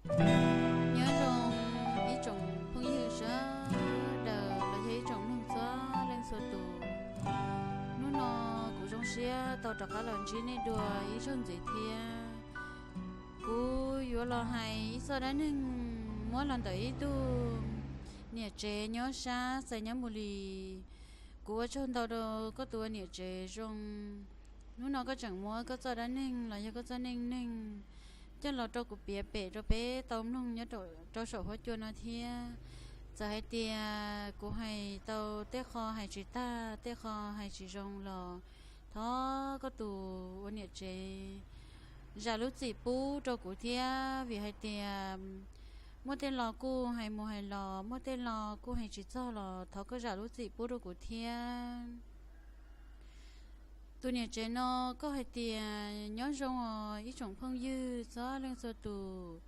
Nyob zoo ib tsoom phooj ywg sawv daws los yog ib tsoom mloog txhua leej txhua tus. Hnub no kuv zoo siab tau rov qab los ntsib nej dua ib zaug ntxiv thiab. Kuv yuav los hais ib txoj dab neeg muab los ntawm ib tug niam tsev nyob sab Xais Nyab Npus Lis. Kuv ua tsaug ntau rau koj tus ua niam tsev zoo. Hnub no koj tseem muab koj txoj dab neeg los yog koj txoj neej neeg coj los rau kuv piav pem rau peb tau mloog nyob rau saum huab cua no thiab. Txawm hais tias kuv hais tau tej qho hais tsis tag, tej qho hais tsis zoo los thov koj tus ua niam tsev zam lub txim pub rau kuv thiab, vim hais tias muaj tej lo kuj hais mus hais los, muaj tej lo kuj hais tsis txog los thov koj zam lub txim pub rau kuv thiab. Tus niam tsev no koj hais tias, nyob zoo os ib tsoom phooj ywg txhua leej txhua tus.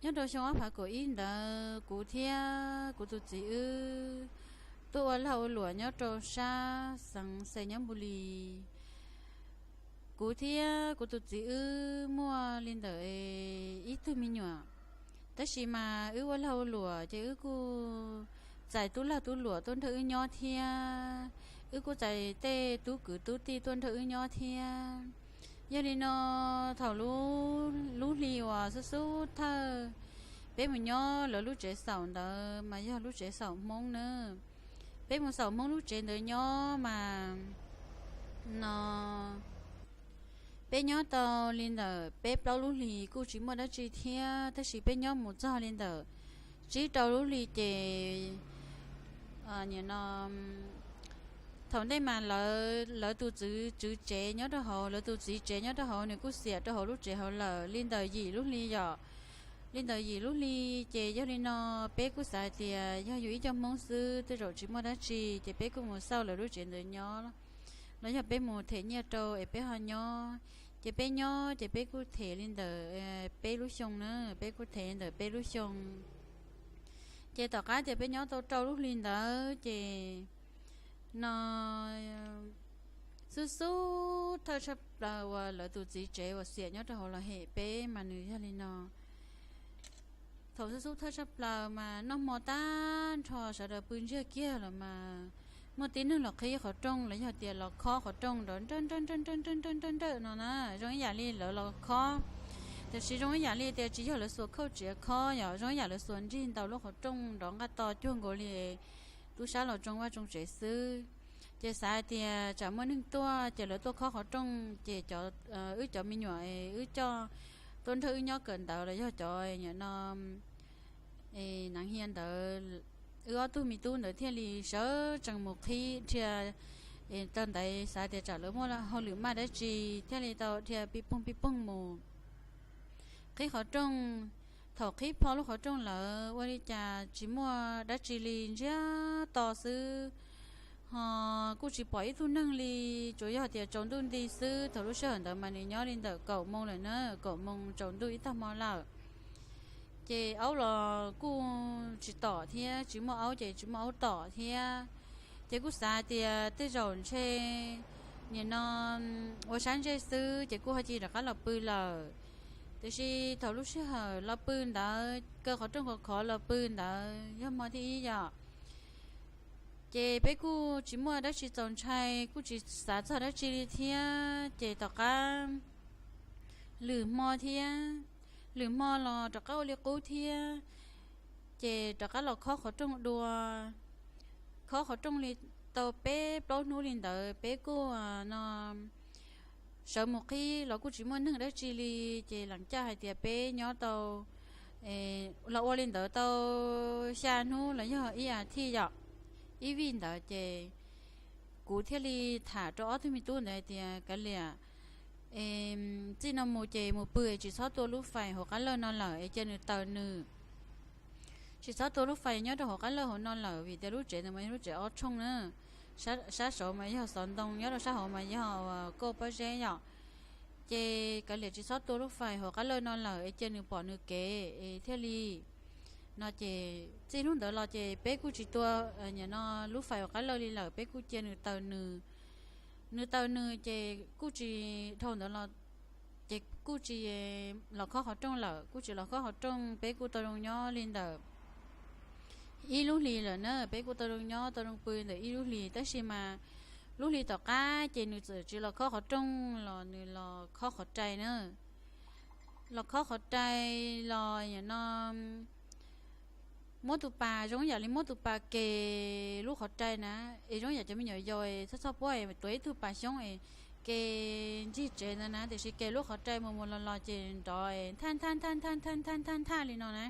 Nyob rau xyoo ob phav kaum ib ntawd kuv thiab kuv tus txiv wb tuaj ua lag ua luam nyob rau sab xeev Xais Nyab Npus Lis. Kuv thiab kuv tus txiv wb muaj li ntawm ib tug me nyuam, tab sis mas wb ua lag ua luam ces wb kuj txais tub lag tub luam tuaj nrog wb nyob thiab, wb kuj txais tej tub kwv tub tij tuaj nrog wb nyob thiab. Yog li no thaum lub hli uas xub xub thawj peb mus nyob lawv lub tsev xaum ntawd mas yog lub tsev xaum Hmoob na. Peb mus xaum Hmoob lub tsev ntawd nyob mas no peb nyob tau li ntawm peb plaub lub hlis kuj tsis muaj dab tsi thiab, tab sis peb nyob mus txog li ntawm tsib rau lub hlis ces no thaum ntej mas lawv tus txwv tswv tsev nyob rau hauv, lawv tus txiv tsev nyob rau hauv nws kuj xiam rau hauv lub tsev hauv lawm li ntawm yim lub hli yom. Li ntawm yim lub hli ces yog li no peb kuj xav hais tias yog yus ib co Hmoob xwb tej zaum tsis muaj dab tsi ces peb kuj mus xauj lawv lub tsev ntawd nyob, los yog peb mus them nyiaj rau es peb ho nyob. Ces peb nyob ces peb kuj them li ntawm peb lub xyoo na, peb kuj them li ntawm peb lub xyoo. Ces tom qab tias peb nyob tau rau lub hli ntawd ces no xub xub thawj tshaj plaws uas lawv tus txiv tsev uas xiam nyob rau hauv los hem peb mas nws yog li no. Thaum xub xub thawj tshaj plaws mas noj hmo tag nrho sawv daws pw ntsiag kiag los mas muaj tib neeg los qhib qhov rooj los yog tias los khob qhov rooj nrov nrawj nrawj nrawj nrawj nrawj nrawj nrawj nrawj no na, zoo ib yam li lawv los khob. Tiam sis zoo ib yam li tias tsis yog lawv xuas khauj tsiav khob, yog zoo ib yam lawv xuas nrig ntaus lub qhov rooj nrov nqaj to cuag nkaus li tub sab los tsoo vaj tsoo tsev xwb. Ces xav hais tias tsam muaj neeg tuaj ces lawv tuaj khob qhov rooj ces cov, wb cov me nyuam wb coj tuaj nrog wb nyob kawm ntawv los yog cov nim no naav hia ntawd, wb ob tug me tub ntawd thiaj li sawv tsees mus qhib dhia. Tag ntawd xav tias tsam lawv muaj hauj lwm maj dab tsi thiaj li tau dhia pij poog pij poog mus qhib qhov rooj. Thaum qhib plho lub qhov rooj lawm ua li cas tsis muaj dab tsi li, ntsiag to xwb, ho kuj tsis pom ib tug neeg li, tsuas yog tias tsaus ntuj nti xwb. Thaum lub sij hawm ntawd mas nws nyob li ntawm kaum moo lawm na, kaum moo tsaus ntuj ib tag hmo lawm. Ces aub los kuj tsis tom thiab, tsis muaj aub ces tsis muaj aub tom thiab. Ces kuj xav tias tej zaum ntshe nim no ua sab ntsej xwb ces kuj ho cia li rov qab los pw lawm. Tiam sis thaum lub sij hawm los pw ntawd, kaw qhov rooj khov khov los pw ntawd yog hmo thib ib yom. Ces peb kuj tsis muaj dab tsi txaus ntshai, kuj tsis xav txog dab tsi li thiab. Ces tom qab lwm hmo thiab, lwm hmo los rov qab ua li qub thiab. Ces rov qab los khob qhov rooj dua, khob qhov rooj li tau peb plaub hnub li ntawd, peb kuj no sawv mus qhib los kuj tsis muaj neeg dab tsi li. Ces lam caj hais tias peb nyob tau, los ua li ntawd tau xya hnub los yog ib as thiv yom, ib vij ntawd ces kuv thiaj li tham rau ob tug me tub ntawd hais tias, kav liam, txij no mus ces mus pw es tsis txhob tua lub fais hauv qab lawj no lawm es cia nws taws nws. Tsis txhob tua lub fais nyob rau hauv qab lawj hauv no lawm vim tias lub tsev ntawd mas yog lub tsev ob tshooj na, sab saud mas yog xov ntoo, nyob rau sab hauv mas yog kauj pob zeb yom. Ces kav liam tsis txhob tua lub fais hauv qab lawj no lawm es cia nws pom nws kev es thiaj li no. Ces txij hnub ntawd los ces peb kuj tsis tua nim no lub fais hauv qab lawj li lawm, peb kuj cia nws taws nws. Nws taws nws ces kuj tsis, dhau ntawd los Ces kuj tsis los khob qhov rooj lawm, kuj tsis los khob qhov rooj, peb kuj tau zoo nyob li ntawm ib lub hlis lawm na, peb kuj tau zoo nyob tau zoo pw ntawm ib lub hlis, tab sis mas lub hli tom qab ces nws txawm tsis los khob qhov rooj los nws los khob qhov rai na. Los khob qhov rai los yam no muab tus pas, zoo yam li muab tus pas ke lub qhov rai na, es zoo yam cov me nyuam yaus txhob txhob puab tuav ib tug pas xyoob es ke ntsig tsev ntawd na, tiam sis ke lub qhov rai mus mus los los ces nrov es nthaj nthaj nthaj nthaj nthaj nthaj nthaj nthaj li no na.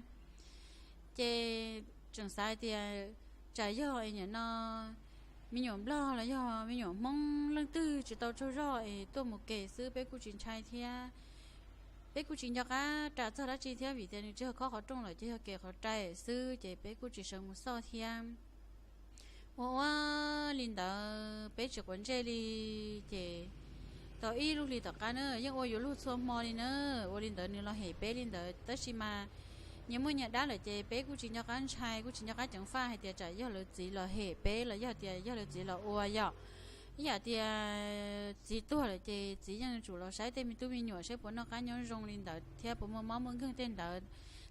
Ces tseem xav hais tias tsam yog es niam no me nyuam nplog los yog me nyuam hmoob leej twg tsis tau tsaug zog es tuaj mus ke xwb, peb kuj tsis ntshai thiab. Peb kuj tsis nco qab ras txog dab tsi thiab vim tias nws tsis yog khob qhov rooj lawm, ces yog ke qhov rai xwb, ces peb kuj tsis sawv mus xauj thiab. Ua ua li ntawd peb tsis quav ntsej li, ces tau ib lub hlis tom qab na yeej ua yuav luag txhua hmo li na. Ua li ntawd nws los hem peb li ntawd, tab sis mas nyias muaj nyias dab lawm ces peb kuj tsis nco qab ntshai, kuj tsis nco qab ceev faj hais tias tsam yog lawv txiv los hem peb los yog tias yog lawv txiv los ua yom. Ib yam tias txiv tuag lawm ces txiv yeej tsum los saib tej me tub me nyuam saib puas noj qab nyob zoo li ntawd thiab puas muaj mob muaj nkeeg tej ntawd.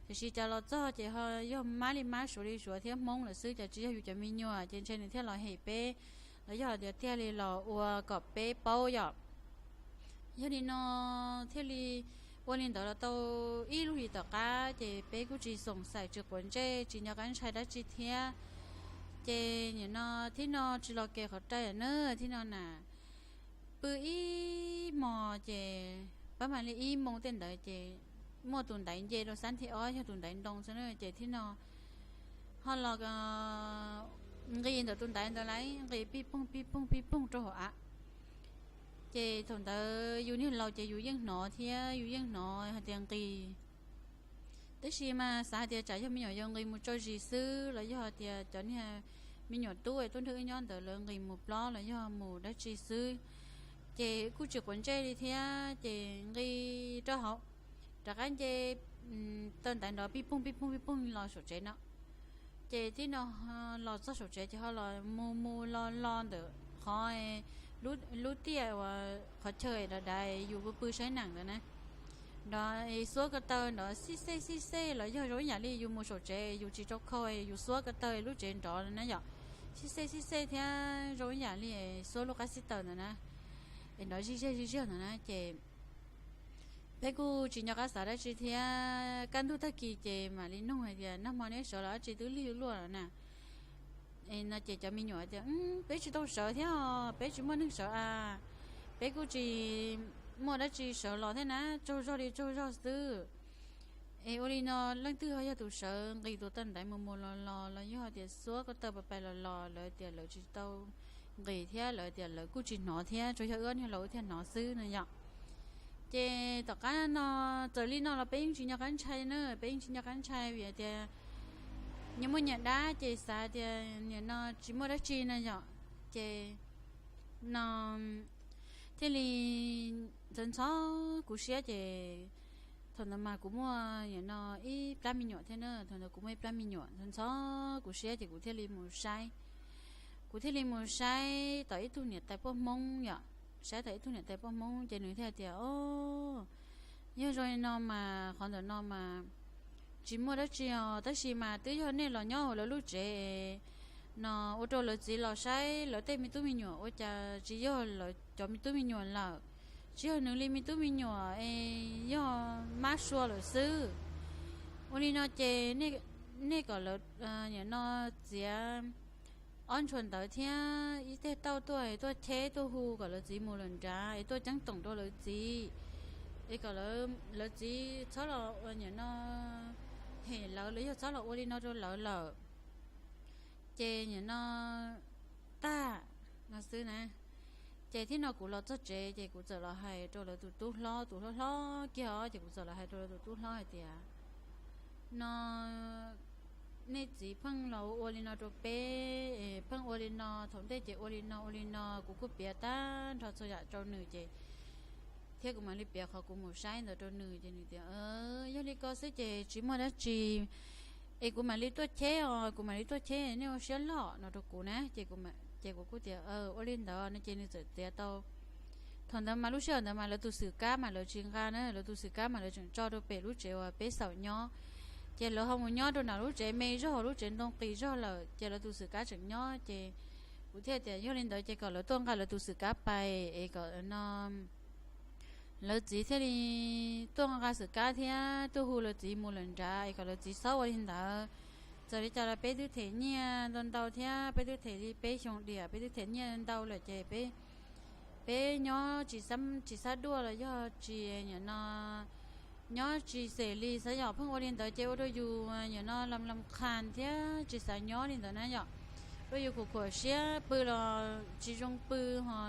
Tiam sis cas los txog ces ho yog mab li mab suav li suav thiab hmoob lawm xwb, cas tsis yog yus cov me nyuam, ces ntshe nws thiaj los hem peb los yog tias thiaj li los ua kom peb paub yom. Yog li no thiaj li ua li ntawd los tau ib lub hlis tom qab ces peb kuj tsis xoom xaim tsis quav ntsej tsis nco qab ntshai dab tsi thiab. Ces nim no thib no tsis los ke qhov rai na, thib no na pw ib hmo ces pab mam li ib moo tej ntawd ces muaj tus ntaiv nce rau xab thib ob, yog tus ntaiv ntoo xwb na, ces thib no ho los nqis ntawm tus ntaiv ntawd lawm, nqis pij poog pij poog pij poog rau hauv av. Ces thaum ntawd yus niag laus ces yus yeej hnov thiab, yus yeej hnov hais tias nqis. Tab sis mas xav hais tias tsam yog me nyuam yaus nqis mus tso zis xwb los yog tias cov niag me nyuam tub es tuaj nrog wb nyob ntawd lawv nqis mus plob los yog mus dab tsi xwb, ces kuj tsis quav ntsej li thiab. Ces nqis rau hauv, rov qab nce taw ntaiv nrov pij poog pij poog pij poog los saum tsev no. Ces tib no los txog saum tsev ces ho los mus mus los los ntawm qhov lub tiaj uas qhov chaw dav dav yus pw pw saib neem ntawd na, nrov xuab ko taw nrov xij xej xij xej los yog zoo ib yam li yus mus saum tsev yus tsis tau khau, yus xuab ko taw lub tsev nrov na yom, xij xej xij xej thiab zoo ib yam li xuab lub qab xib taws ntawd na, es nrov zij zaj zij zaj ntawd na. Ces peb kuj tsis nco qab xav dab tsi thiab, kaj ntug tag kis ces mam li nug hais tias nag hmo neb sawv los dab tsi twb lig luaj lawm na. No ces cov me nyuam tias peb tsis tau sawv thiab os, peb tsis muaj neeg sawv a, peb kuj tsis muaj dab tsi sawv los thiab na, tsaug zog li tsaug zog xwb. Es ua li no leej twg ho yog tus sawv nqis tus taw ntaiv mus mus los los los yog tias xuab ko taw pais pais los los, lawv tias lawv tsis tau nqis thiab lawv tias lawv kuj tsis hnov thiab, tsuas yog wb ob niag laus thiaj hnov xwb no yom. Ces tom qab no txawm li no los peb yeej tsis nco qab ntshai na, peb yeej tsis nco qab ntshai vim tias nyias muaj nyias dab ces xav tias nim no tsis muaj dab tsi no yom. Ces no thiaj li ntxhov ntxhov kuv siab ces thaum ntawd mas kuv muaj nim no ib plab me nyuam thiab na, thaum ntawd kuv muaj ib plab me nyuam, ntxhov ntxhov kuv siab ces kuv thiaj li mus saib. Kuv thiaj li mus saib tom ib tug niam tais poj Hmoob yom, saib tom ib tug niam tais poj Hmoob ces nws thiaj tias o, yog zoo li no mas qhov ntawm no mas tsis muaj dab tsi os, tab sis mas twb yog nej los nyob hauv lawv lub tsev no ua rau lawv txiv los saib lawv tej me tub me nyuam ua cas tsis yog lawv cov me tub me nyuam lawm, tsis yog nws li me tub me nyuam es yog mab sua lawm xwb. Ua li no ces nej kom lawv nim no txiav ob ntshua ntawv thiab ib teg tauj tuaj es tuaj cheb tuaj hu kom lawv txiv mus lawm nrad es tuaj ceeb toom rau lawv txiv, es kom lawv txiv txhob los nim no hem lawv los yog txhob los ua li no rau lawv lawm. Ces nim no tag no xwb na. Ces thib no kuv los txog tsev ces kuv txawm los hais rau lawv tus tub hlob, tus hlob hlob kiag os, ces kuv txawm los hais rau lawv tus tub hlob hais tias no nej txiv pheej los ua li no rau peb, pheej ua li no, thaum ntej ces ua li no ua li no, kuv kuj piav tag nrho txhua yam rau nws ces thiab kuv mam li piav qhov kuv mus saib ntawd rau nws ces nws tias yog li ko xwb ces tsis muaj dab tsi, es kuv mam li tuaj cheb os, kuv mam li tuaj cheb, nej ua siab loj no rau kuv na. Ces kuv kuj tias ua li ntawd no ces nws txawm txiav tau Thaum ntawd mas lub sij hawm ntawd mas lawv tus xwm kab mas lawv tsis nqa na, lawv tus xwm kab mas lawv tseem tso rau pem lub tsev uas peb xaum nyob. Ces lawv ho mus nyob rau nram lub tsev me zog, lub tsev ntoo qis zog lawm, ces lawv tus xwm kab tseem nyob. Ces kuv thiaj tias yog li ntawd ces kom lawv tuaj nqa lawv tus xwm kab pais es kom no lawv txiv thiaj li tuaj nqa xwm kab thiab tuaj hu lawv txiv mus lawm nrad es kom lawv txiv txhob ua li ntawd. Txawm li cas los peb twb them nyiaj ntau ntau thiab, peb twb them li peb xyoo diam, peb twb them nyiaj ntau lawm ces peb peb nyob tsis xab, tsis xab duaj los yog tsis nim no nyob tsis xem li xav yom, pheej ua li ntawd ces ua rau yus nim no lam lam qhas thiab tsis xav nyob li ntawd na yom. Ua yus khuam khuam siab, pw los tsis zoo pw ho,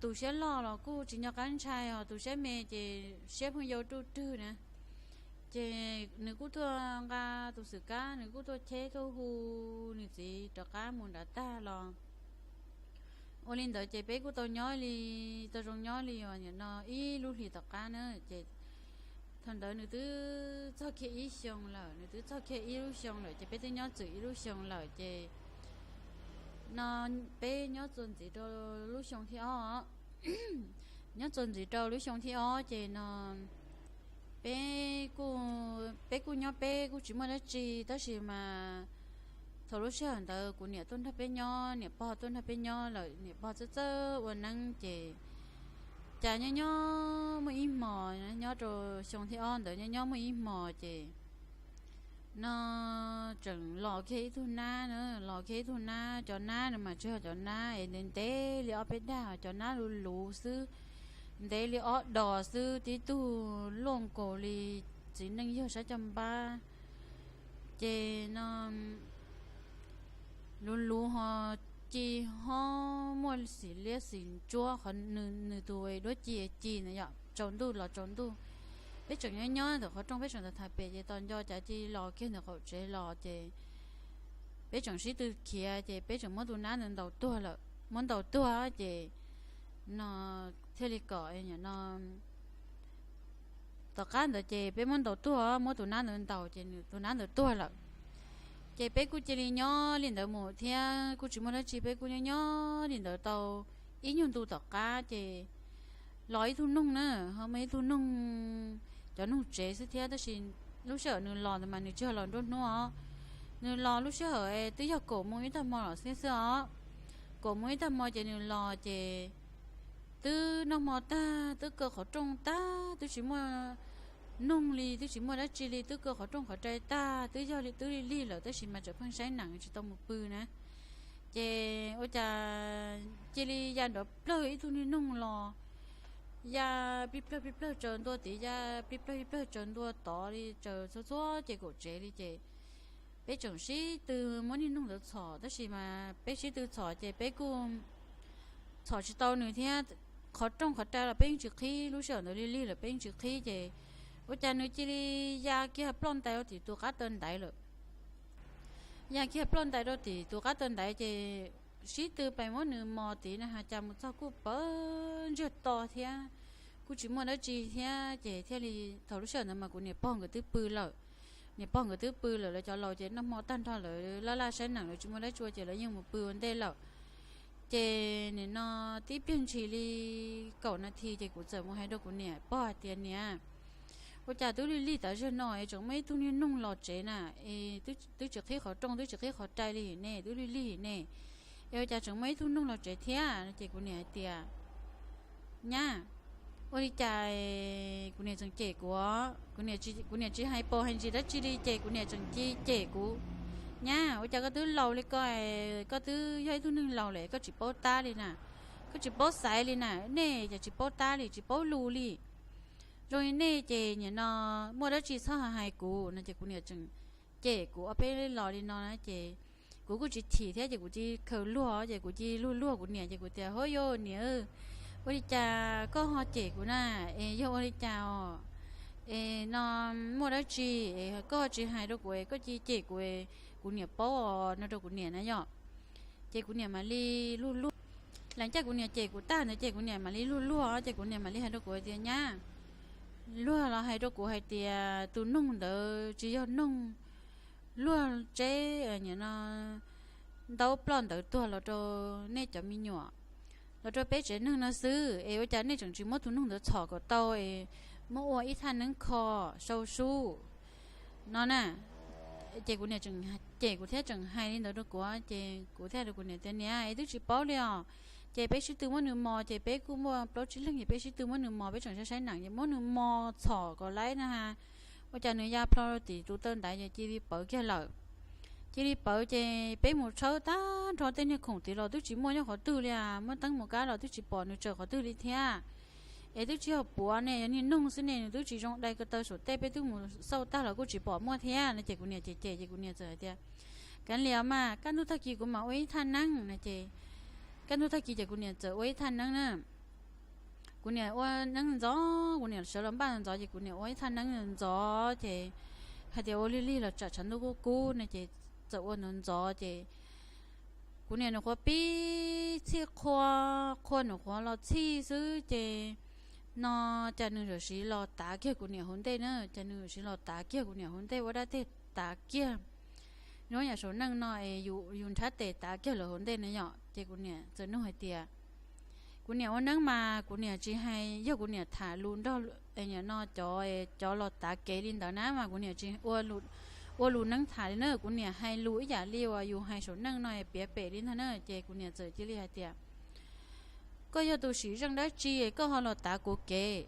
tus siab loj los kuj tsis nco qab ntshai, ho tus siab me ces siab pheej yau ruj rwg na. Ces nws kuj tuaj nqa tus xwm kab, nws kuj tuaj cheb tuaj hu nws txiv rov qab mus nrad tag los. Ua li ntawd ces peb kuj tau nyob li, tau zoo nyob li uas nim no ib lub hlis tom qab na. Ces thaum ntawd nws twb txog kiag ib xyoo lawm, nws twb txog kiag ib lub xyoo lawm ces peb twb nyob txwm ib lub xyoo lawm ces no peb nyob txuas ntxiv rau lub xyoo thib ob. Nyob txuas ntxiv rau lub xyoo thib ob ces no peb kuj, peb kuj nyob peb kuj tsis muaj dab tsi, tab sis mas thaum lub sij hawm ntawd kuv niam tuaj nrog peb nyob, niam pog tuaj nrog peb nyob lawm, niam pog txawj txawj ua neeb ces cas nyob nyob muaj ib hmos, nyob rau xyoo thib ob ntawd nyob nyob muaj ib hmos ces no tseem los kiag ib tug nab na, los kiag ib tug nab, cov nab no mas tsis yog cov nab es ntev ntev li ob peb dag, cov nab luv luv xwb, ntev li ob dos xwb, tib tug luaj nkaus li txiv neej yawg sab caj npab. Ces no luv luv ho ci hob muaj xim liab xim ntsuab, qhov nws tus duab ci ci na yom, tsaus ntuj los tsaus ntuj. Peb tseem nyob nyob ntawm qhov rooj, peb tseem tham tham pem ces tos nco cas cia li los kiag ntawm qaum tsev los ces peb tseem sib tw khiav ces peb tseem muab tus nab ntawd ntaus tuag lawm, muab ntaus tuag ces no thiaj li kom no tom qab ntawd ces peb muab ntaus tuag, muab tus nab ntawd ntaus ces tus nab ntawd tuag lawm. Ces peb kuj cia li nyob li ntawd mus thiab kuj tsis muaj dab tsi, peb kuj nyob nyob li ntawd tau ib nyuag ntu tom qab ces los ib tug noog na, ho muaj ib tug noog, cov noog tsev xwb thiab, tab sis lub sij hawm nws los ntawd mas nws tsis yog los nruab hnub os. Nws los lub sij hawm twb yog kaum moos ib tag hmo los xwb xwb os. Kaum moos ib tag hmo ces nws los ces twb noj hmo tag, twb kaw qhov rooj tag, twb tsis muaj noog li, twb tsis muaj dab tsi li, twb kaw qhov rooj qhov rai tag, twb yog li twb lig lig lawm tab sis mas tseem pheej saib nees tsis tau mus pw na. Ces ua cas cia li ya nrov plawg ib tug niag noog los, ya plig plawg plig plawg tsaws ntua tid, ya plig plawg plig plawg tsaws ntua tod li, tsaws txhua txhua ces kaum tsev li ces peb tseem sib tw muab niag noog ntawd txhom, tab sis mas peb sib tw txhom ces peb kuj txhom tsis tau nws thiab. Qhov rooj qhov rai los peb yeej tsis qhib, lub sij hawm ntawd lig lig lawm peb yeej tsis qhib ces ua cas nws cia li ya kiag ploj ntais rau tim tus qab taw ntaiv lawm. Ya kiag ploj ntais rau tim tus qab taw ntaiv ces sib tw pais muab nws mos tid na, has cas mus txog kuj pawv ntsiag to thiab, kuj tsis muaj dab tsi thiab ces thiaj li, thaum lub sij hawm ntawd mas kuv niam pog nkawd twb pw lawm. Niam pog nkawd twb pw lawm, lawv cov laus ces noj hmo tag nrho lawv laj laj saib nees, lawv tsis muaj dab tsi ua ces lawv yeej mus pw ua ntej lawm. Ces nim no tib pliag ntshis li kaum nas this ces kuv txawm mus hais rau kuv niam pog hais tias, Niam, ua cas twb lig lig tas zog no es tseem muaj ib tug niag noog los tsev na, es twb tsis qhib qhov rooj, twb tsis qhib qhov rai li ne, twb lig lig ne, es ua cas tseem muaj ib tug noog los tsev thiab? Ces kuv niam hais tias, Nyab, ua li cas kuv niam tseem cem kuv, kuv niam tsis hais paus hais ntsis dab tsi li ces kuv niam tseem cia li cem kuv. Nyab, ua cas koj twb laus li ko, koj twb yog ib tug neeg laus lawm koj tsis paub tab li na, koj tsis paub xaiv li na, nej ces tsis paub tab li, tsis paub lus li. Zoo li nej ces nim no muaj dab tsi txhob hais hais kuv no ces kuv niam tseem cem kuv ob peb los li no na ces kuv kuj tsis chim thiab ces kuv cia li khaws luag ces kuv cia li luag luag kuv niam ces kuv tias, Hov yog niam, ua li cas koj ho cem kuv na? Es yog ua li cas os? Es no muaj dab tsi es koj tsis hais rau kuv es koj cia li cem kuv, kuv niam paub os no rau kuv niam na yom. Ces kuv niam mam li luag luag, las caij kuv niam cem kuv tag ntawd ces kuv niam mam li luag luag ces kuv niam mam li hais rau kuv tias, Nyab, luag los hais rau kuv hais tias tus noog ntawd tsis yog noog, luag tseb no ntaub ploj ntawd tuag los rau nej cov me nyuam. los rau peb tsev neeg no xwb es ua cas nej tseem tsis muab tus noog ntawd txhom kom tau es muab ua ib thaj neeb kho sau sub no na. Ces kuv niam tseem cem kuv thiab tseem hais li ntawd rau kuv ces kuv thiaj rau kuv niam tias, niam, es twb tsis paub li os. Ces peb sib tw muab nws mos, ces peb kuj muaj plaub tsib leeg, ces peb sib tw muab nws mos, peb tseem saib saib neeb ces muab nws mos txhom kom laib na ha. Ua cas nws ya plho tim tus taw ntaiv ces cia li pawv kiag lawm. Cia li pawv ces peb mus tshawb tag nrho tej niag khoom tid los twb tsis muaj nyob qhov twg li, muab teeb mus kab los twb tsis pom nws tsaws qhov twg li thiab. Es twb tsis yog puav ne, yog niag noog xwb ne, nws twb tsis zoo dai ko taw saum tej, peb twb mus xauj tag los kuj tsis pom muaj thiab no. Ces kuv niam cem cem ces kuv niam txawm hais tias, kav liam mas, kaj ntug tag kis kuv mam ua ib thaj neeb no ces kaj ntug tag kis ces kuv niam txawm ua ib thaj neeb na. Kuv niam ua neeb ntxov, kuv niam sawv los npaj ntxov ces kuv niam ua ib thaj neeb ntxov ces hais tias ua lig lig los tsam tshav ntuj kub kub no ces txawm ua ntxov ntxov ces kuv niam nws qhuav pib txhij qhua, qhua nws qhuav los txhij xwb ces no cas nws tam sim los tav kiag kuv niam hauv ntej na, cas nws tam sim los tav kiag kuv niam hauv ntej ua dab teg tav kiag. Zoo yam saum neej no es yus nrhab tes tav kiag lawv hauv ntej na yom. Ces kuv niam txawm nug hais tias, kuv niam ua neeb mas kuv niam tsis hais, yog kuv niam tham lus nrog no cov, cov los tav kev li ntawd na mas kuv niam tsis ua lus neeb tham li na, kuv niam hais lus ib yam li uas yus hais saum neej no piav pem li ntag na. Ces kuv niam txawm cia li hais tias, koj yog tus sim zeej dab tsi koj ho los tav kuv kev?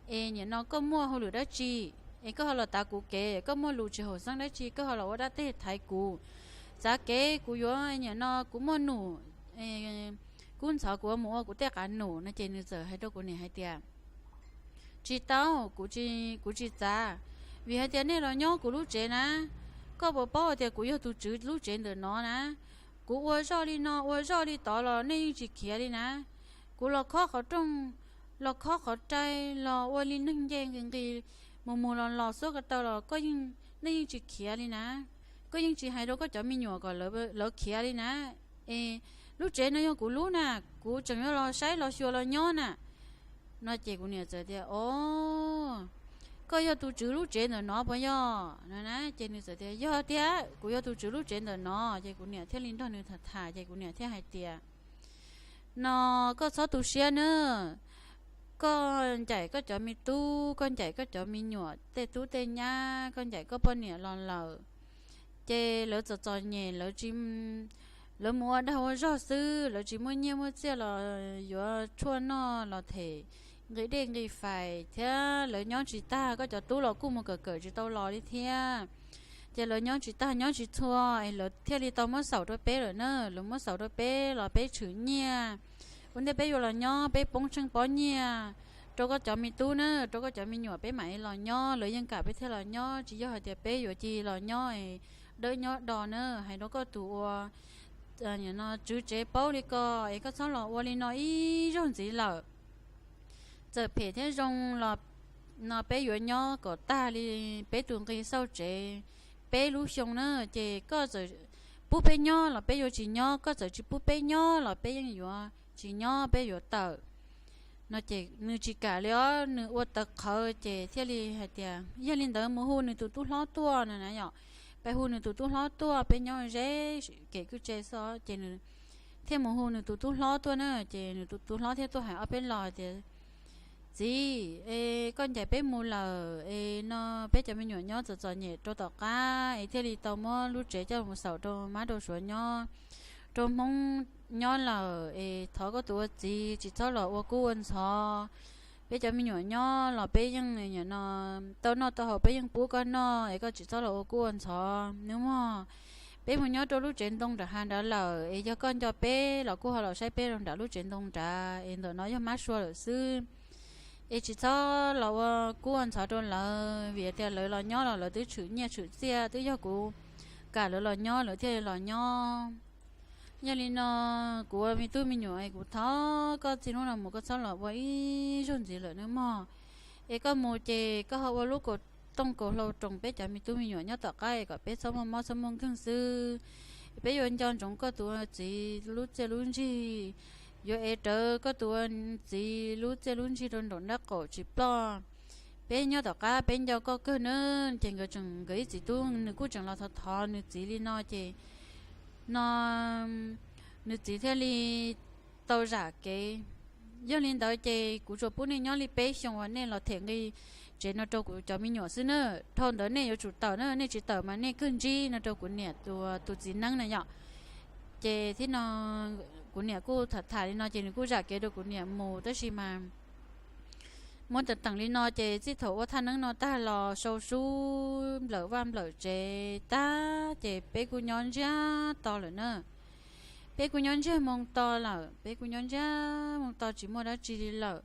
Es nim no koj muaj hauj lwm dab tsi es koj ho los tav kuv kev? Koj muaj lus tsis haum xeeb dab tsi koj ho los ua dab teg thaiv kuv? Txav kev kuv yuav, nim no kuv muaj num, kub ntxhov kuv ua mus ua kuv tej qav num no. Ces nws txawm hais rau kuv niam hais tias, tsis tau, kuv tsis txav, vim hais tias nej los nyob kuv lub tsev na, koj puas paub hais tias kuv yog tus tswv lub tsev ntawm no na? Kuv ua zoj li no ua zoj li tod los nej yeej tsis khiav li na. Kuv los khob qhov rooj, los khob qhov rai, los ua li neeg nce nqis nqis, mus mus los los xub ko taw los koj yeej, nej yeej tsis khiav li na. Koj yeej tsis hais rau koj cov me nyuam kom lawv khiav li na. Es lub tsev no yog kuv lub na, kuv tseem yuav los saib los xyuas los nyob na. No ces kuv niam txawm tias, o, koj yog tus tswv lub tsev ntawm no puas yog no na? Ces nws txawm tias, yog tiag, kuv yog tus tswv lub tsev ntawm no. Ces kuv niam thiaj li nrog nws tham tham ces kuv niam thiaj hais tias, no koj txhob tu siab nawb, koj ncaim koj cov me tub, koj ncaim koj cov me nyuam tej tub tej nyab, koj ncaim koj poj niam los lawm, ces lawv txom txom nyem, lawv tsis, lawv mus ua dag ua zog xwb, lawv tsis muaj nyiaj muaj txiaj los yuav tshuaj noj los them nqi dej nqi fais thiab lawv nyob tsis tag, koj cov tub los kuj mus kawm kawm tsis tau los li thiab. Ces lawv nyob tsis tag nyob tsis txhua es lawv thiaj li tau muab xaus rau peb lawm na, lawv muab xaus rau peb los peb tshwm nyiaj. Ua ntej peb yuav los nyob peb poob tsheej pob nyiaj rau koj cov me tub na, rau koj cov me nyuam peb mam li los nyob, lawv yeej kam peb thiaj los nyob, tsis yog hais tias peb yuav cia los nyob dawb nyob do na. Hais rau koj tus ua, no tswv tsev paub li ko es koj txhob los ua li no ib zaug ntxiv lawm. Txawm phem thiab zoo los no peb yuav nyob kom tag li peb tus nqi xauj tsev peb lub xyoo na, ces koj txawm pub peb nyob los peb yuav tsis nyob, koj txawm tsis pub peb nyob los peb yeej yuav tsis nyob, peb yuav tawm. No ces nws tsis kam li os, nws ua tawv qhawv ces thiaj li hais tias yog li ntawd mus hu nws tus tub hlob tuaj no na yom. Peb hu nws tus tub hlob tuaj, peb nyob ze kem kwj tse xwb ces nws thiaj mus hu nws tus tub hlob tuaj na. Ces nws tus tub hlob thiaj tuaj hais ob peb los tias, txiv, es koj ncaim peb mus lawm es no peb cov me nyuam nyob txom txom nyem rau tom qab es thiaj li tau muab lub tsev coj mus xaus rau mab rau suav nyob, rau hmoob nyob lawm es thov koj tus ua txiv tsis txhob los ua kub ua ntxhov. Peb cov me nyuam nyob los peb yeej no tau noj tau haus peb yeej pub koj noj es koj tsis txhob los ua kub ua ntxhov nawb mog. Peb mus nyob rau lub tsev ntoo nram hav nrad lawm es yog koj nco peb los kuj ho los saib peb rau nram lub tsev ntoo nrad es ntawm no yog mab sua lawm xwb. Es tsis txhob los ua kub ua ntxhov rau lawv vim tias lawv los nyob los lawv twb tshwm nyiaj tshwm txiaj, twb yog kuv kam lawv los nyob lawv thiaj li los nyob. Yog li no kuv ua me tub me nyuam es kuv thov koj txij hnub no mus koj txhob los ua ib zaug ntxiv lawm nawb mog. Es koj mus ces koj ho ua lub kaum tooj kaum hlau roos peb cov me tub me nyuam nyob tom qab es kom peb txhob muaj mob txhob muaj nkeeg xwb. Peb yuav nco ntsoov koj tus ua txiv lub txiaj lub ntsig, yuav ev rawv koj tus ua txiv lub txiaj lub ntsig rau nraum nraub qaum tsis ploj. Peb nyob tom qab peb nco koj kawg nawb. Ces nkawd tseem, nkawd ib txiv tub nws kuj tseem los thov thov nws txiv li no ces no nws txiv thiaj li tau zam kev. Yog li ntawd ces kuv tsuas pub nej nyob li peb xyoos uas nej los them nqi tsev no rau kuv cov me nyuam xwb na. Dhau ntawd nej yuav tsum tawm na, nej tsis tawm mas nej kawg ntsib no rau kuv niam tus txiv neeb na yom. Ces thiab no kuv niam kuj tham tham li no ces nws kuj zam kev rau kuv niam mus, tab sis mas muab teem teem li no ces txij thaum ua thaj neeb no tag los sau sub nplawm vaj nplawm tsev tag ces peb kuj nyob ntsiag to lawm na. Peb kuj nyob ntsiag moo to lawm, peb kuj nyob ntsiag moo to tsis muaj dab tsi li lawm.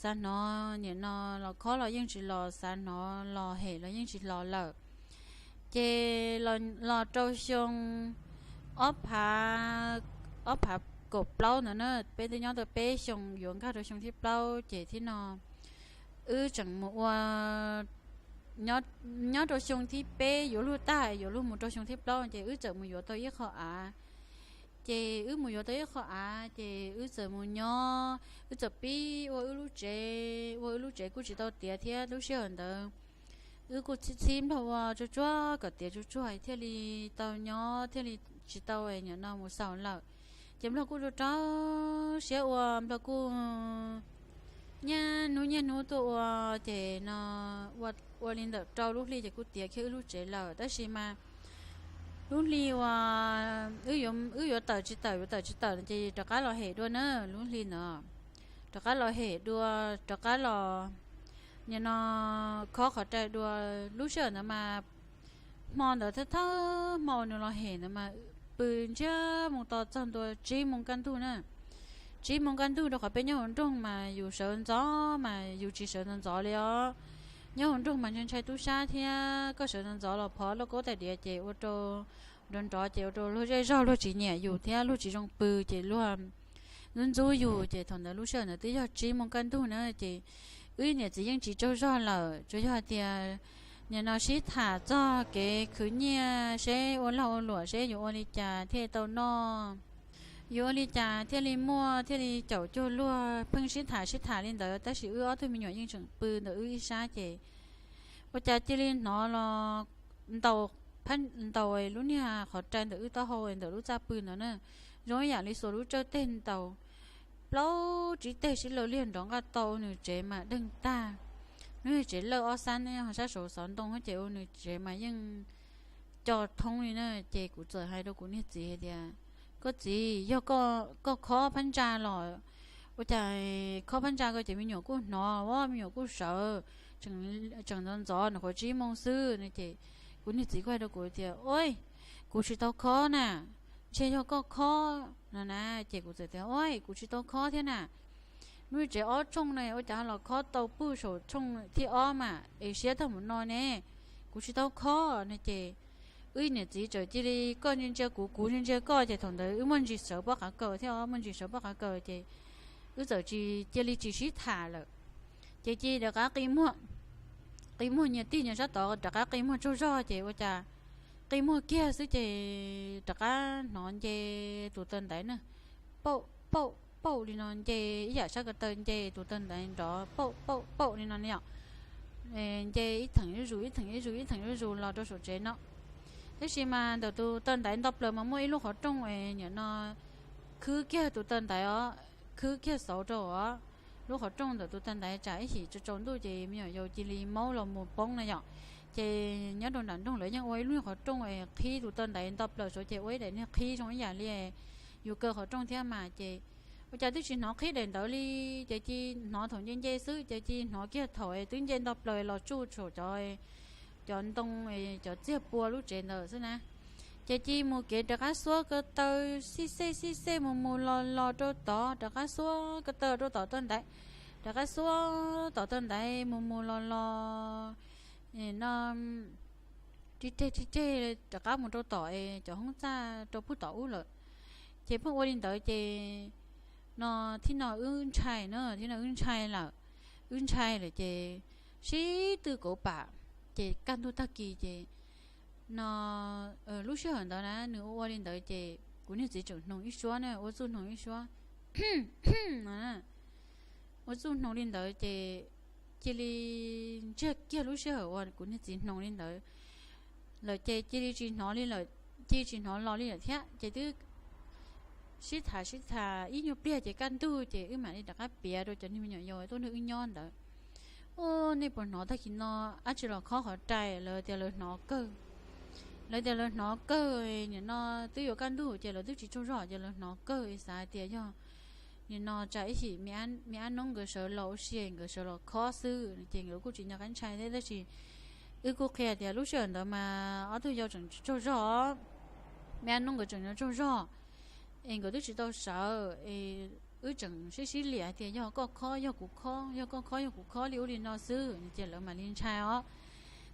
Xav hnov nim no los khob los yeej tsis los, xav hnov los hem los yeej tsis los lawm. Ces los rau xyoo ob phav, ob phav kaum plaub ntawd na, peb twb nyob tau peb xyoo yuav nkag rau xyoo thib plaub ces thiab no wb tseem mus ua, nyob rau xyoo thib peb yuav luag tag yuav luag mus rau xyoo thib plaub ces wb txawm mus yuav tau ib qho av. Ces wb mus yuav tau ib qho av ces wb txawm mus nyob, wb txawm pib ua wb lub tsev, ua wb lub tsev kuj tsis tau tiav thiab lub sij hawm ntawd wb kuj txhib txhib nplog ua tsuag tsuag kom tiav tsuag tsuag thiaj li tau nyob, thiaj li tsis tau nim no mus xaus lawm. Ces nplog kuj rau rau siab ua, nplog kuj nyiaj hnub nyiaj hnub tuaj ua, ces no ua li ntawm rau lub hli ces kuj tiav kiag wb lub tsev lawm. Tab sis mas lub hli uas wb yuav tawm tsis tawm yuav tawm tsis tawm ces rov qab los hem dua na, lub hli ntawd rov qab los hem dua, rov qab los nim no khob qhov rai dua. Lub sij hawm ntawd mas hmo ntawd thawj thawj hmo uas nws los hem ntawd mas pw ntsiag moo to txog ntua tsib moo kaj ntug na. Tsib moo kaj ntug rau qhov peb nyob hauv nroog mas yus sawv ntxov mas yus tsis sawv ntxov ntxov li os. Nyob hauv nroog mas ntshai ntshai tub sab thiab, koj sawv ntxov ntxov los phov lauj kaub tais diav ces ua rau nrov nrov ces ua rau luag zej zog luag tsis nyiam yus thiab luag tsis zoo pw ces luag ntxub ntxub yus. Ces thaum ntawd lub sij hawm ntawd twb yog tsib moo kaj ntug na ces wb niam txiv yeej tsis tsaug zog lawm, tsuas yog tias nim no sib tham txog kev khwv nyiaj seb ua lag ua luam seb yuav ua li cas thiaj tau noj, yuav ua li cas thiaj li muaj thiaj li caum cuag luag. Pheej sib tham sib tham li ntawd tab sis wb ob tug me nyuam yeej tseem pw ntawm wb ib sab ces ua cas cia li hnov los ntaus, ntaus lub niag qhov rai ntawm wb taub hau ntawm lub txaj pw ntawd na, zoo ib yam li xuas lub tsawj teg ntaus. Plaub tsib teg sib law liag nrov nqaj tau ua nws tsev mas deeg tag. Nws tsev lawj ob xab ne, sab saud xov ntoo ces ua nws tsev mas yeej co thoob li na. Ces kuv txawm hais rau kuv niag txiv hais tias, koj txiv, yog koj khob phab ntsa los ua cas khob phab ntsa ko ces me nyuam kuj hnov, me nyuam kuj sawv, tseem ntxov ntxov nws qhuav tsib moo xwb no. Ces kuv niag txiv kuj hais rau kuv tias, ua, kuv tsis tau khob na, ntshe yog koj khob no na. Ces kuv txawm tias, ua, kuv tsis tau khob thiab na, lub tsev ob tshooj no ua cas los khob tau puag saum tshooj thib ob mas es siab tag mus no ne, kuv tsis tau khob no. Ces wb niam txiv txawm cia li koj ntsia ntsia kuv, kuv ntsia ntsia koj ces thaum ntawd wb muaj ntsis sawv pob qav kaws thiab, muaj ntsis sawv pob qav kaws ces wb txawm tsis, cia li tsis sib tham lawm. Ces cia li rov qab qi muag nyias tig nyias sab tod, rov qab qi muag tsaug zog ces ua cas qi muag kiag xwb ces rov qab hnov nce tus taw ntaiv na, pauj pauj pauj li no, nce ib yam sab ko taw nce tus taw ntaiv nrov pauj pauj pauj li no yom. Nce ib theem zuj zus ib theem zuj zus ib theem zuj zus los rau saum tsev no. Tab sis mas ntawm tus taw ntaiv nto plaws mas muaj ib lub qhov rooj es nim no khwb kiag tus taw ntaiv os, khwb kiag xauv rau os. Lub qhov rooj ntawm tus taw ntaiv tsam ib chim tsaus ntuj ces me nyuam yaus cia li maub los mus poob na yom. Ces nyob rau nram nroog lawv yeej ua ib lub qhov rooj es qhib tus taw ntaiv nto plaws saud ces ua ib daim niag qhib zoo ib yam li yus kaw qhov rooj thiab mas ces ua cas twb tsis hnov qhib daim ntawd li, ces cia hnov thaum nce nce xwb ces cia hnov kiag thaum twb nce nto plaws los tsuj saum cov, cov ntoo, cov txiag pua lub tsev ntawd xwb na. Ces cia mus kev rov qab xuab ko taw xij xej xij xej mus mus los los rau tod, rov qab xuab ko taw rau tom taw ntaiv, rov qab xuab tom taw ntaiv mus mus los los no, ri reg ri reg rov qab mus rau tom es cov hoob txaj rau puag tom ub lawm. Ces pheej ua li ntawd ces no thiab no wb ntshai na, thiab no wb ntshai lawm, wb ntshai lawm ces sib tw kauv pam. Ces kaj ntug tag kis ces no lub sij hawm ntawd na nws ua ua li ntawd ces kuv niag txiv tseem hnoos ib suab na, ua txuj hnoos ib suab no, ua txuj hnoos li ntawd ces cia li ntsiag kiag lub sij hawm uas kuv niag txiv hnoos li ntawd lawm ces cia li tsis hnov li lawm, cia li tsis hnov los li lawm thiab ces twb sib tham sib tham ib nyuag pliag ces kaj ntug ces wb mam li rov qab piav rau cov niag me nyuam yaus tuaj nrog wb nyob ntawd. Ua nej puas hnov tag kis no dab tsi los khob qhov rai, lawv tias lawv hnov kawg. Lawv tias lawv hnov kawg, nim no twb yuav kaj ntug ces lawv twb tsis tsaug zog ces lawv hnov kawg es xav hais tias yog nim no tsam ib chim me ab noob nkawd sawv los ua si nkawd sawv los khob xwb ces nkawd kuj tsis nco qab ntshai thiab. Tab sis wb kuj qhia tias lub sij hawm ntawd mas ob tug yau tseem tsaug zog, me ab noob nkawd tseem nyob tsaug zog es nkawd twb tsis tau sawv es wb tseem sib sib liam hais tias yog koj khob yog kuv khob, yog koj khob yog kuv khob li ub li no xwb ces lawv mam li ntshai os.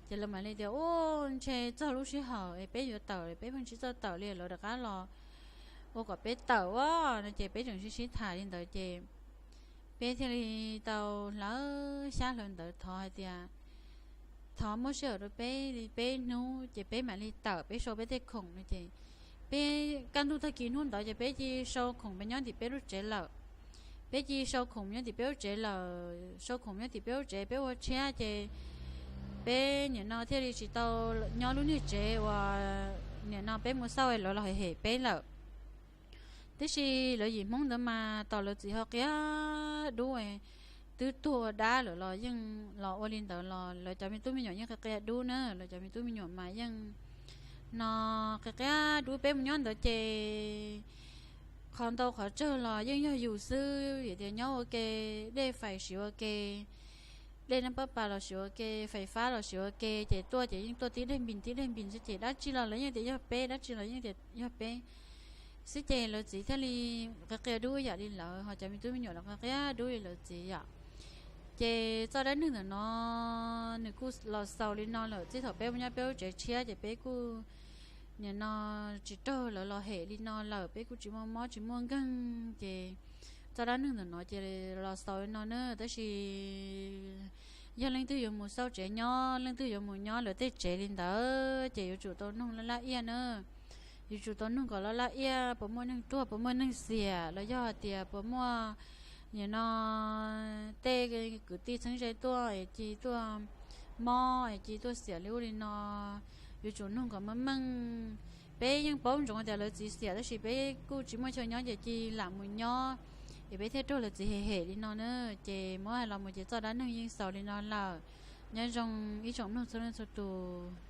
Ces lawv mam li tias, Ub, ntshe txog lub sij hawm es peb yuav tawm, peb pheej tsis txawj tawm li, lawv rov qab los ua kom peb tawm ua no ces peb tseem sib sib tham li ntawd ces peb thiaj li tau hlawv xyab hlawv ntawv thov hais tias thov muab sij hawm rau peb li peb hnub ces peb mam li tawm, peb sau peb tej khoom no ces peb kaj ntug tag kis hnub ntawd ces peb cia li sau khoom peb nyob tim peb lub tsev lawm. Peb cia li sau khoom nyob tim peb lub tsev lawm, sau khoom nyob tim peb lub tsev, peb ua tshiab ces peb nim no thiaj li tsis tau nyob lub niag tsev uas nim no peb mus xauj lawv los hem peb lawm. Tiam sis lawv yim Hmoob ntawd mas tos lawv txiv ho qia dub, twb tuag dab lawm los yeej los ua li ntawd los lawv cov me tub me nyuam yeej qia qia dub na, lawv cov me tub me nyuam mas yeej no qia qia dub. Peb mus nyob ntawd ces qhov ntau qhov tsawg los yeej yog yus xwb, vim tias nyob ua ke, dej fais siv ua ke, dej nab pab pas los siv ua ke, fais fab los siv ua ke, ces tuaj ces yeej tuaj tib deg npis tib deg npis xwb ces dab tsi los lawv yeej tias yog peb, dab tsi los yeej tias yog peb xwb ces lawv txiv thiaj li qia qia dub yam li lawv, ho cov me tub me nyuam los qia qia dub li lawv txiv yom. Ces txoj dab neeg ntawm no nws kuj los xaus li no lawm. Txij thaum peb mus nyob peb lub tsev tshiab ces peb kuj nim no tsis raug lawv los hem li no lawm, peb kuj tsis muaj mob tsis muaj nkeeg ces txoj dab neeg ntawm no ces los xaus li no na. Tab sis yog leej twg yuav mus xauj tsev nyob, leej twg yuav mus nyob lawv tej tsev li ntawd ces yuav tsum tau nug laj laj iaj na. Yuav tsum tau nug kom laj laj iaj puas muaj neeg ruaj, puas muaj neeg xiam, los yog hais tias puas muaj nim no tej kwv tij txheeb ze tuaj es cia li tuaj mob es cia li tuaj xiam li ub li no. Yuav tsum nug kom meej meej. Peb yeej paub ntsoov tias lawv txiv xiam tab sis peb kuj tsis muaj chaw nyob ces cia li lam mus nyob es peb thiaj raug lawv txiv hem hem li no na. Ces muab hais los mus ces txoj dab neeg yeej xaus li no lawm. Nyob zoo ib tsoom mloog txhua leej txhua tus.